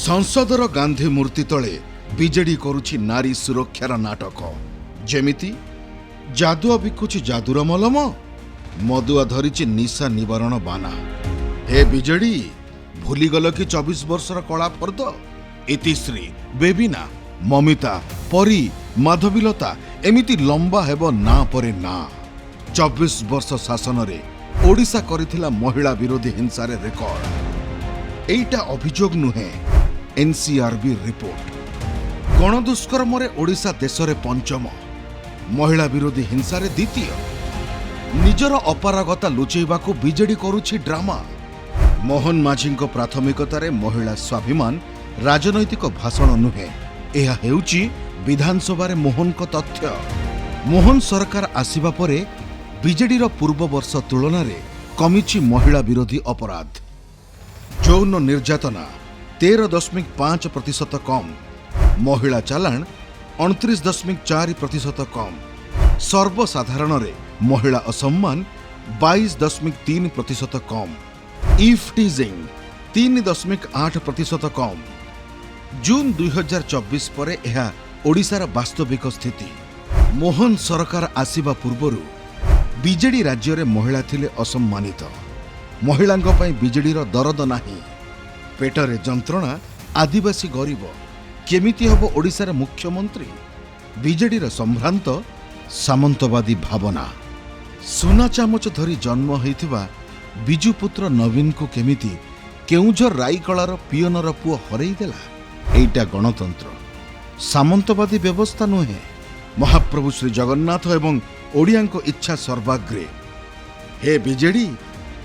ସଂସଦର ଗାନ୍ଧୀ ମୂର୍ତ୍ତି ତଳେ ବିଜେଡି କରୁଛି ନାରୀ ସୁରକ୍ଷାର ନାଟକ। ଯେମିତି ଯାଦୁଆ ବିକୁଛି ଯାଦୁର ମଲମ, ମଦୁଆ ଧରିଛି ନିଶା ନିବାରଣ ବାନା। ହେ ବିଜେଡି, ଭୁଲିଗଲ କି 24 ବର୍ଷର କଳା ଫର୍ଦ୍ଦ? ଇତିଶ୍ରୀ, ବେବିନା, ମମିତା, ପରୀ, ମାଧବୀଲତା, ଏମିତି ଲମ୍ବା ହେବ ନାଁ ପରେ ନାଁ। 24 ବର୍ଷ ଶାସନରେ ଓଡ଼ିଶା କରିଥିଲା ମହିଳା ବିରୋଧୀ ହିଂସାରେ ରେକର୍ଡ। ଏଇଟା ଅଭିଯୋଗ ନୁହେଁ, ଏନ୍ସିଆରବି ରିପୋର୍ଟ। ଗଣଦୁଷ୍କର୍ମରେ ଓଡ଼ିଶା ଦେଶରେ ପଞ୍ଚମ, ମହିଳା ବିରୋଧୀ ହିଂସାରେ ଦ୍ୱିତୀୟ। ନିଜର ଅପାରଗତା ଲୁଚେଇବାକୁ ବିଜେଡି କରୁଛି ଡ୍ରାମା। ମୋହନ ମାଝୀଙ୍କ ପ୍ରାଥମିକତାରେ ମହିଳା ସ୍ୱାଭିମାନ ରାଜନୈତିକ ଭାଷଣ ନୁହେଁ, ଏହା ହେଉଛି ବିଧାନସଭାରେ ମୋହନଙ୍କ ତଥ୍ୟ। ମୋହନ ସରକାର ଆସିବା ପରେ ବିଜେଡିର ପୂର୍ବ ବର୍ଷ ତୁଳନାରେ କମିଛି ମହିଳା ବିରୋଧୀ ଅପରାଧ। ଯୌନ ନିର୍ଯାତନା 13.5% କମ୍, ମହିଳା ଚାଲାଣ 29.4% କମ୍, ସର୍ବସାଧାରଣରେ ମହିଳା ଅସମ୍ମାନ 22.3% କମ୍, ଇଭ୍ ଟିଜିଂ 3.8% କମ୍। ଜୁନ୍ 2024 ପରେ ଏହା ଓଡ଼ିଶାର ବାସ୍ତବିକ ସ୍ଥିତି। ମୋହନ ସରକାର ଆସିବା ପୂର୍ବରୁ ବିଜେଡି ରାଜ୍ୟରେ ମହିଳା ଥିଲେ ଅସମ୍ମାନିତ। ମହିଳାଙ୍କ ପାଇଁ ବିଜେଡିର ଦରଦ ନାହିଁ। ପେଟରେ ଯନ୍ତ୍ରଣା, ଆଦିବାସୀ ଗରିବ କେମିତି ହେବ ଓଡ଼ିଶାର ମୁଖ୍ୟମନ୍ତ୍ରୀ? ବିଜେଡିର ସମ୍ଭ୍ରାନ୍ତ ସାମନ୍ତବାଦୀ ଭାବନା। ସୁନା ଚାମଚ ଧରି ଜନ୍ମ ହୋଇଥିବା ବିଜୁପୁତ୍ର ନବୀନଙ୍କୁ କେମିତି କେଉଁଝର ରାଇକଳାର ପିଅନର ପୁଅ ହରେଇ ଦେଲା? ଏଇଟା ଗଣତନ୍ତ୍ର, ସାମନ୍ତବାଦୀ ବ୍ୟବସ୍ଥା ନୁହେଁ। ମହାପ୍ରଭୁ ଶ୍ରୀ ଜଗନ୍ନାଥ ଏବଂ ଓଡ଼ିଆଙ୍କ ଇଚ୍ଛା ସର୍ବାଗ୍ରେ। ହେ ବିଜେଡି,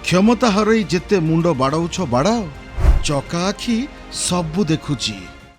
କ୍ଷମତା ହରେଇ ଯେତେ ମୁଣ୍ଡ ବାଡ଼ଉଛ ବାଡ଼ାଅ, ଚକା ଆଖି ସବୁ ଦେଖୁଛି।